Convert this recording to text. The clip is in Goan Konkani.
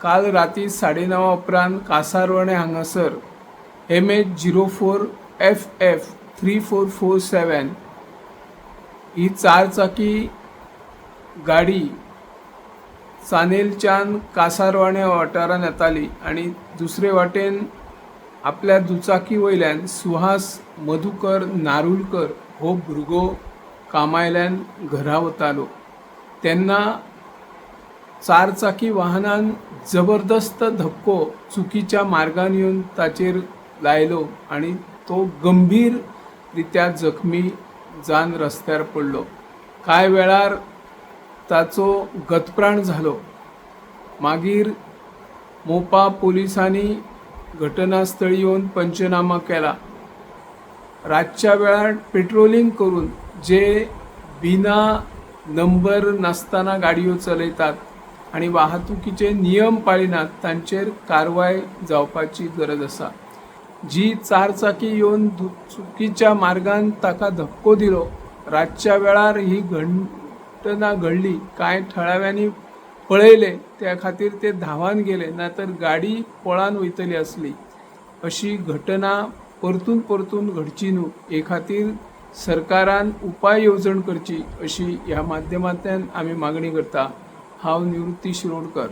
काल राती 9:30 उपरांत कासारवर्णे हांगासर MH 04 FF 3447 ही चारचाकी गाडी चानेलच्यान कासारवाणे वाठारांत येताली आनी दुसरे वाटेन आपल्या दुचाकी वयल्यान सुहास मधुकर नारुलकर हो भुरगो कामायल्यान घरा वतालो तेन्ना चारचाकी वाहनान जबरदस्त धपको चुकीच्या मार्गान येवन ताचेर लायलो आनी तो गंभीर रित्या जखमी जावन रस्त्यार पडलो. कांय वेळार ताचो गतप्राण जालो. मागीर मोपा पुलिसांनी घटनास्थळी येवन पंचनामा केला. रातच्या वेळार पेट्रोलिंग करून जे बिना नंबर नासतना गाडयो चलयतात आनी वाहतुकीचे नियम पाळिनात तांचेर कारवाय जावपाची गरज आसा. जी चारचाकी येवन चुकीच्या मार्गान ताका धपको दिलो, रातच्या वेळार ही घटना घडली. कांय थळाव्यांनी पळयलें, त्या खातीर ते धांवान गेले, ना तर गाडी पळान वयतली आसली. अशी घटना परतून परतून घडची न्हू हे खातीर सरकारान उपाय येवजण करची अशी ह्या माध्यमांतल्यान आमी मागणी करता. हांव निवृत्ती शिरोडकर.